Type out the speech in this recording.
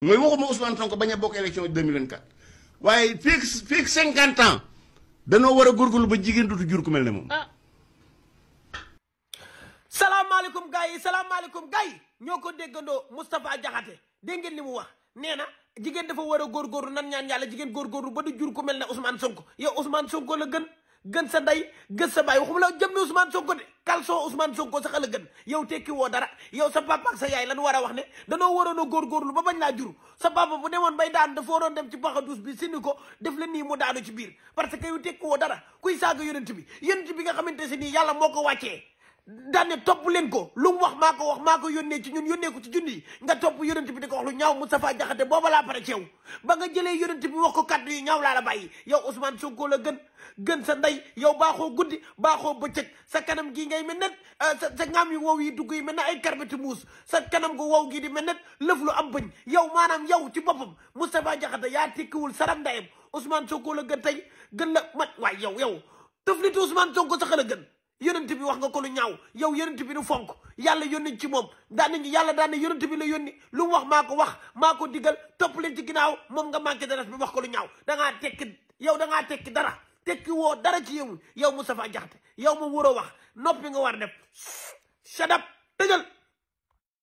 mooy waxuma Ousmane Sonko bañ a bokk élection 2024 waaye fii 50 ans danoo war a góorgóorlu ba jigéen dutu jur ku mel ne moom. salaamaaleykum gars yi salaamaaleykum gars yi ñoo ko déggandoo Moustapha Diakhaté dégg ngeen li mu wax nee na jigéen dafa war a góorgóorlu nan ñaan yàlla jigéen góorgóorlu ba du jur ku mel ne Ousmane Sonko yow Ousmane Sonko la gën sa ndey gën sa baay waxuma la jëm ne Ousmane Sonko de caleçon Ousmane Sonko sax la gën yow tekki woo dara yow sa papa ak sa yaay lan war a wax ne danoo waroon a góorgóorlu ba bañ laa jur sa papa bu demoon bay daan dafa waroon dem ci baxadus bi sini ko def la nii mu daanu ci biir parce que yow tekki woo dara kuy saaga yonent bi nga xamante si nii yàlla moo ko wàccee daane topp leen ko lu mu wax maa ko yónnee ci ñun yónnee ko ci junni yi nga topp yonent bi di ko wax lu ñaaw Moustapha Diakhaté booba laa pare ci yow ba nga jëlee yonent bi wax ko kàddu yi ñaaw laa la bàyyi yow Ousmane Sonko la gën sa ndey yow baaxoo guddi baaxoo bëccëg sa kanam gii ngay mel net sa ngaam yu wow yi dugg yi mel na ay karbeti muus sa kanam gu wow gii di mel net lëf lu am bëñ yow maanaam yow ci boppam Moustapha Diakhaté yaa tekkiwul saram ndayam Ousmane Sonko la gën tey gën la mat waay yow tëflitu Ousmane Sonko sax la gën yonent bi wax nga ko lu ñaaw yow yonent bi du fonk yàlla yónni ci moom yàlla daan ne yonent bi la yónni lu mu wax maa ko digal topp leen ci ginnaaw moom nga manqué dara bi wax ko lu ñaaw dangaa tekki dara tekki woo dara ci yow Moustapha Diakhaté yow moom waroo wax noppi nga war def shut up tëjal